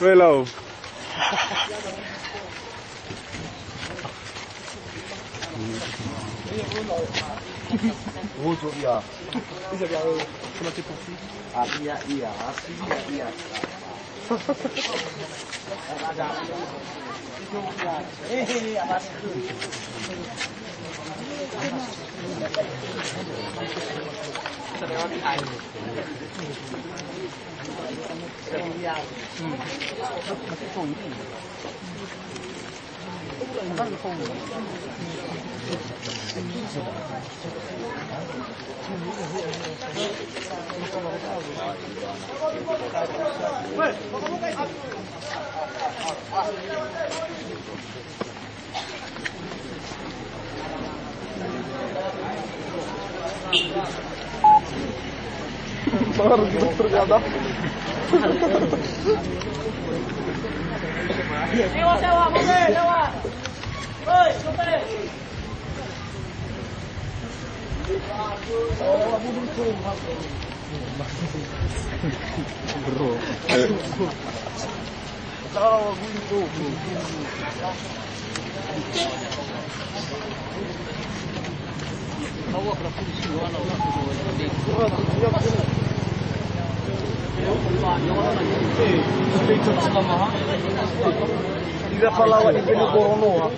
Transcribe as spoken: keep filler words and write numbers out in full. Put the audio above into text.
Hello. Wozo ia. Ah, ia, ia. Ah, ia, ia. Ternyata. Sewa, sewa, mobil, sewa. Woi, mobil. Bro. Ira falawa di Benu Boronoa.